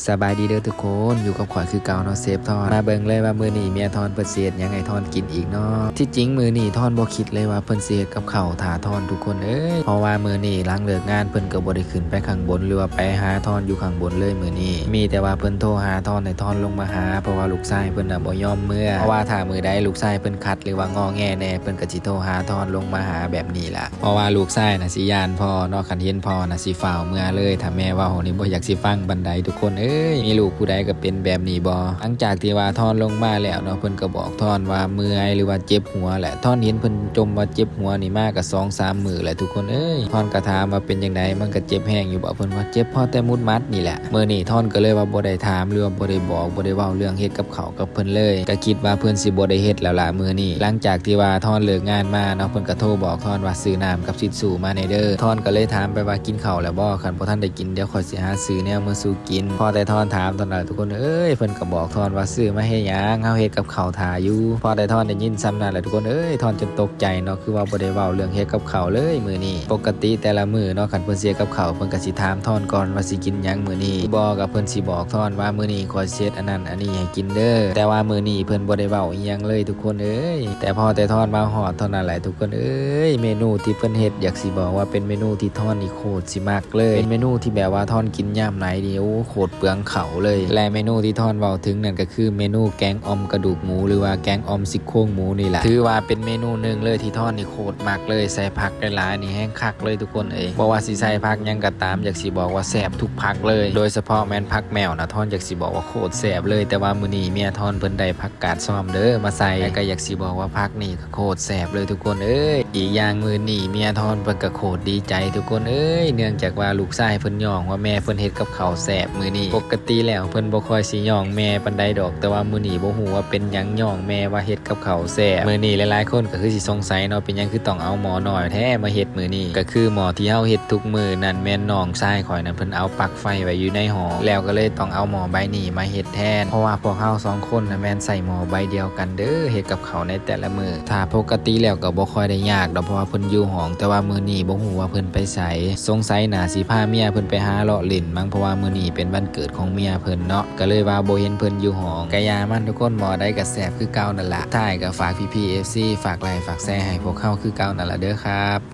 ສະບາຍດີເດີທຸກຄົນ, ຢູ່ກັບຂ້ອຍຄືເກົ່າເນາະ ເຊຟທອນ. ມາເບິ່ງເລີຍວ່າມື້ນີ້ເມຍທອນເພິ່ນຊິເຮັດຫຍັງໃຫ້ທອນກິນອີກເນາະ. ທີ່ຈິງມື້ນີ້ທອນບໍ່ຄິດເລີຍວ່າເພິ່ນຊິເຮັດກັບເຂົ້າຖ້າທອນ ທຸກຄົນເອີຍ. ເພາະວ່າມື້ນີ້ຫຼັງເລີກງານເພິ່ນກໍບໍ່ໄດ້ຂຶ້ນໄປຂ້າງບົນ ຫຼືວ່າໄປຫາທອນຢູ່ຂ້າງບົນເລີຍມື້ນີ້. ມີແຕ່ວ່າເພິ່ນໂທຫາທອນໃຫ້ທອນລົງມາຫາ ເພາະວ່າລູກຊາຍເພິ່ນນະບໍ່ຍອມເມືອ. ເພາະວ່າຖ້າມື້ໃດລູກຊາຍເພິ່ນຂັດ ຫຼືວ່າງໍແງແດ່ ເພິ່ນກໍຊິໂທຫາທອນລົງມາຫາແບບນີ້ລະ. ເພາະວ່າລູກຊາຍນະຊິຢ້ານພໍ່ເນາະ, ຄັນເຫັນພໍ່ນະຊິຟ້າວເມືອເລີຍ. ຖ້າແມ່ເວົ້ານີ້ບໍ່ຢາກຊິຟັງປານໃດ ທຸກຄົນເອີຍ. ມີລູກຜູ້ໃດກໍເປັນແບບນີ້ບໍ່? ຫຼັງຈາກທີ່ວ່າທອນລົງມາແລ້ວເນາະ, ເພິ່ນກໍບອກທອນວ່າເມື່ອຍ ຫຼືວ່າເຈັບຫົວແຫຼະ. ທອນເຫັນເພິ່ນຈົ່ມວ່າເຈັບຫົວນີ້ມາກໍສອງສາມມື້ແຫຼະ ທຸກຄົນເອີຍ. ທອນກໍຖາມວ່າເປັນຈັ່ງໃດ, ມັນກໍເຈັບແຮງຢູ່ບໍ່? ເພິ່ນວ່າເຈັບພໍແຕ່ໝຸດໝັດນີ້ແຫຼະ. ມື້ນີ້ທອນກໍເລີຍວ່າບໍ່ໄດ້ຖາມ ຫຼືວ່າບໍ່ໄດ້ບອກ ບໍ່ໄດ້ເວົ້າເລື່ອງເຮັດກັບເຂົ້າ ກັບເພິ່ນເລີຍ. ກໍຄິດວ່າເພິ່ນຊິບໍ່ໄດ້ເຮັດແລ້ວລະມື້ນີ້. ຫຼັງຈາກທີ່ວ່າທອນເລີກງານມາເນາະ, ເພິ່ນກໍໂທບອກທອນວ່າຊື້ນ້ຳກັບທິດຊູມາແດ່ເດີ. ທອນກໍເລີຍຖາມໄປວ່າກິນເຂົ້າແລ້ວບໍ່? ຄັນບໍ່ທັນໄດ້ກິນ ດຽວຂ້ອຍຊິຫາຊື້ແນວມາສູ່ກິນ. ພໍແຕ່ທອນຖາມເທົ່ານັ້ນ ທຸກຄົນເອີຍ, ເພິ່ນກໍບອກທອນວ່າຊື້ມາເຮັດຫຍັງ? ເຮົາເຮັດກັບເຂົ້າຖ້າຢູ່. ພໍແຕ່ທອນໄດ້ຍິນສ່ຳນັ້ນແຫຼະ ທຸກຄົນເອີຍ, ທອນຈົນຕົກໃຈເນາະ, ຄືວ່າບໍ່ໄດ້ເວົ້າເລື່ອງເຮັດກັບເຂົ້າເລີຍມື້ນີ້. ປົກກະຕິແຕ່ລະມື້ເນາະ, ຄັນເພິ່ນຊິເຮັດກັບເຂົ້າ ເພິ່ນກໍຊິຖາມທອນກ່ອນວ່າຊິກິນຫຍັງມື້ນີ້. ບໍ່ກໍເພິ່ນຊິບອກທອນວ່າມື້ນີ້ ຂ້ອຍຊິເຮັດອັນນັ້ນອັນນີ້ໃຫ້ກິນເດີ. ແຕ່ວ່າມື້ນີ້ເພິ່ນບໍ່ໄດ້ເວົ້າອີ່ຫຍັງເລີຍ ທຸກຄົນເອີຍ. ແຕ່ພໍແຕ່ທອນມາຮອດເທົ່ານັ້ນແຫຼະ ທຸກຄົນເອີຍ, ເມນູທີ່ເພິ່ນເຮັດ ຢາກຊິບອກວ່າເປັນເມນູທີ່ທອນນີ້ໂຄດຊິມັກເລີຍ. ເປັນເມນູທີ່ແບບວ່າທອນກິນຍາມໃດນີ້ ໂອ້ ໂຄດເປືອງເຂົ້າເລີຍ. ແລະເມນູທີ່ທອນເວົ້າເຖິງນັ້ນກໍຄືເມນູແກງອ່ອມກະດູກໝູ ຫຼືວ່າແກງອ່ອມຊີ້ໂຄງໝູນີ້ລະ. ຖືວ່າເປັນເມນູໜຶ່ງເລີຍທີ່ທອນນີ້ໂຄດມັກເລີຍ, ໃສ່ຜັກຫຼາຍໆນີ້ແຮງຄັກເລີຍ ທຸກຄົນເອີຍ. ບໍ່ວ່າຊິໃສ່ຜັກຫຍັງກໍຕາມ ຢາກຊິບອກວ່າແຊບທຸກຜັກເລີຍ. ໂດຍສະເພາະແມ່ນຜັກແມວນະ ທອນຢາກຊິບອກວ່າໂຄດແຊບເລີຍ. ແຕ່ວ່າມື້ນີ້ເມຍທອນເພິ່ນໄດ້ຜັກກາດຊອມເດີມາໃສ່, ແລ້ວກໍຢາກຊິບອກວ່າຜັກນີ້ກໍໂຄດແຊບເລີຍ ທຸກຄົນເອີຍ. ອີກຢ່າງມື້ນີ້ເມຍທອນເພິ່ນກໍໂຄດດີໃຈ ທຸກຄົນເອີຍ, ເນື່ອງຈາກວ່າລູກຊາຍເພິ່ນຍ້ອງວ່າແມ່ເພິ່ນເຮັດກັບເຂົ້າແຊບມື້ນີ້. ປົກກະຕິແລ້ວເພິ່ນບໍ່ຄ່ອຍຊິຍ້ອງແມ່ປານໃດດອກ, ແຕ່ວ່າມື້ນີ້ບໍ່ຮູ້ວ່າເປັນຫຍັງຍ້ອງແມ່ວ່າເຮັດ ກັບເຂົ້າແຊບ. ມື້ນີ້ຫຼາຍໆຄົນກໍຄືຊິສົງໄສເນາະ, ເປັນຫຍັງຄືຕ້ອງເອົາໝໍ້ນ້ອຍແທ້ມາເຮັດມື້ນີ້? ກໍຄືໝໍ້ທີ່ເຮົາເຮັດທຸກມື້ນັ້ນ ແມ່ນນ້ອງຊາຍຂ້ອຍນັ້ນ ເພິ່ນເອົາປັກໄຟໄວ້ຢູ່ໃນຫ້ອງ ແລ້ວກໍເລີຍຕ້ອງເອົາໝໍ້ໃບນີ້ມາເຮັດແທນ, ເພາະວ່າພວກເຮົາສອງຄົນນະແມ່ນໃຊ້ໝໍ້ໃບດຽວກັນເດີ ເຮັດກັບເຂົ້າໃນແຕ່ລະມື້. ຖ້າປົກກະຕິແລ້ວກໍບໍ່ຄ່ອຍໄດ້ຍາກດອກ ເພາະວ່າເພິ່ນຢູ່ຫ້ອງ, ແຕ່ວ່າມື້ນີ້ບໍ່ຮູ້ວ່າເພິ່ນໄປໃສ. ສົງໄສໜ້າຊິພາເມຍເພິ່ນໄປຫາເລາະຫຼິ້ນມັ້ງ, ເພາະວ່າມື້ນີ້ເປັນວັນເກີດຂອງເມຍເພິ່ນເນາະ, ກໍເລີຍວ່າບໍ່ເຫັນເພິ່ນຢູ່ຫ້ອງ. ກະຢ່າມັນທຸກຄົນ, ໝໍ້ໃດກໍແຊບຄືເກົ່ານັ້ນລະ. ທ້າຍກໍຝາກພີ່ໆ ເອັຟຊີ ຝາກໄລ ຝາກແຊໃຫ້ພວກເຮົາຄືເກົ່ານັ້ນລະເດີຄັບ.